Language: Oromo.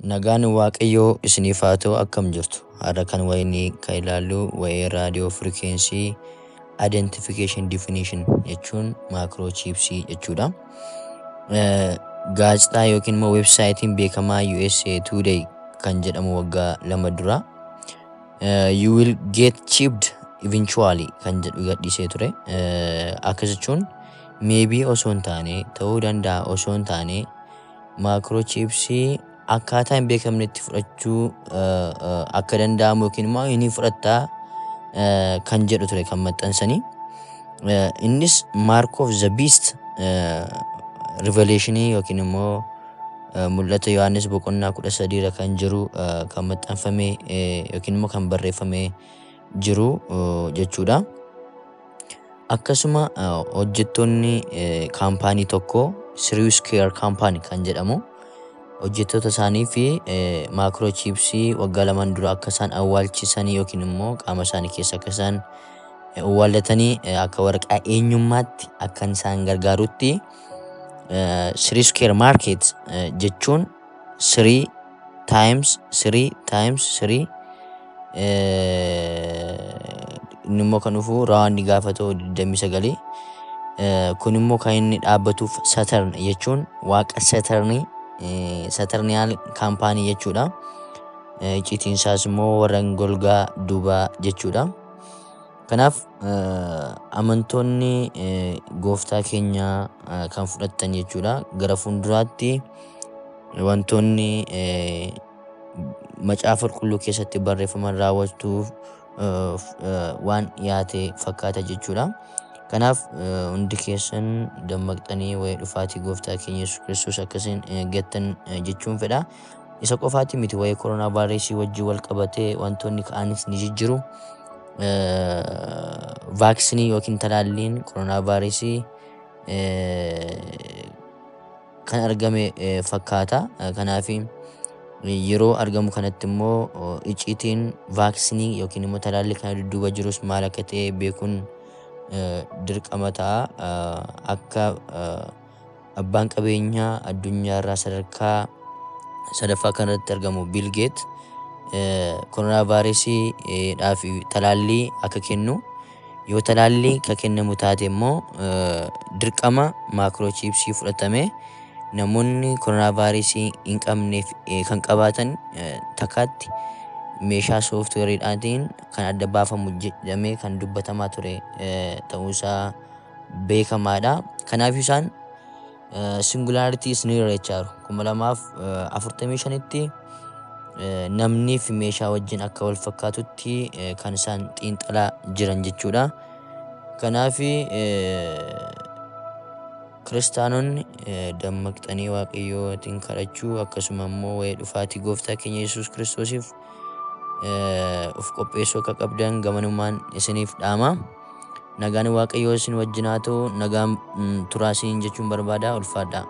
Nagaan Waaqayyoo isiniif haa ta'u. Akkam jirtu? Har'a kan wayinii kan ilaallu wa'ee radio frequency identification definition jechuun microchipsii jechuudha. Gaazexaa yookiin immoo weebsaayitiin beekamaa USA Today kan jedhamu waggaa 2 dura "You will get chipped eventually" kan jedhu gadhiisee ture. Akkas jechuun maybe osoo hin taane, ta'uu danda'a osoo hin taane, microchipsii akkaataa hin beekamnetti fudhachuu akka danda'amu yookiin immoo inni fudhattaa kan jedhu ture kan maxxansanii. Innis Mark of the Beast Revelationii yookiin immoo Mul'ata Yohaannis boqonnaa 13 irra kan jiru kan maxxanfame yookiin immoo kan barreeffame jiru jechuudha. Akkasuma hojjettoonni kaampaanii tokko, Three Square Company kan jedhamu, hojjettoota isaanii fi microchipsii waggaa 2n dura akka isaan awwaalchisanii yookiin immoo qaama isaanii keessa akka isaan awwaallatanii akka waraqaa eenyummaatti akka isaan gargaarutti, Three Square Market jechuun 3 times 3 times 3, inni immoo kan dhufu round gaafa ta'u 29. Kun immoo kan inni dhaabbatuuf Saturn jechuun waaqa Saturnii, Saturniyaal kaampaanii jechuudha. Icciitiin isaas immoo warra golgaa duubaa jechuudha. Kanaaf amantoonni gooftaa keenya kan fudhattan jechuudha. Gara fuulduraatti wantoonni Macaafa Qulqulluu keessatti barreeffaman raawwachuuf waan dhiyaate fakkaata jechuudha. Kanaaf hundi keessan dammaqxanii waa'ee dhufaatii gooftaa keenya Yesuus Kiristoos akkasiin eeggattan jechuun fedha. Isa qofaati miti, waa'ee koronaa vaayirasii wajjin wal qabatee wantoonni ka'anis ni jijjiru. Vaaksiinii yookiin talaalliin koronaa vaayirasii kan argame fakkaata. Kanaaf yeroo argamu kanatti immoo icciitiin vaaksiinii yookiin immoo talaallii kana dudduuba jirus maal akka ta'e beekuun dirqama ta'a. Akka abbaan qabeenyaa addunyaarraa sadarkaa sadaffaa kanarratti argamu Bill Gates koronaa vaayirasii dhaaf talaallii akka kennu, yoo talaallii kan kennamu taate immoo dirqama microchipsii fudhatame namoonni koronaa vaayirasii hin qabneef kan qabaatan takkaatti meeshaa sooftiweeriidhaatiin kan adda baafamu jedhamee kan dubbatamaa ture ta'uusaa beekamaadha. Kanaaf isaan singularity is near jechaa jiru. 2045tti namnii fi meeshaa wajjin akka wal fakkaatutti kan isaan xiinxalaa jiran jechuudha. Kanaaf kiristaanonni dammaqxanii Waaqayyootiin kadhachuu, akkasuma immoo waa'ee dhufaatii gooftaa keenya Yesuus Kiristoosiif of qopheessuu akka qabdan gamanumaan isiniif dhaama. Nagaan Waaqayyoo isin wajjin haa ta'u. Nagaan turaa isiniin jechuun barbaada. Ulfaadhaa.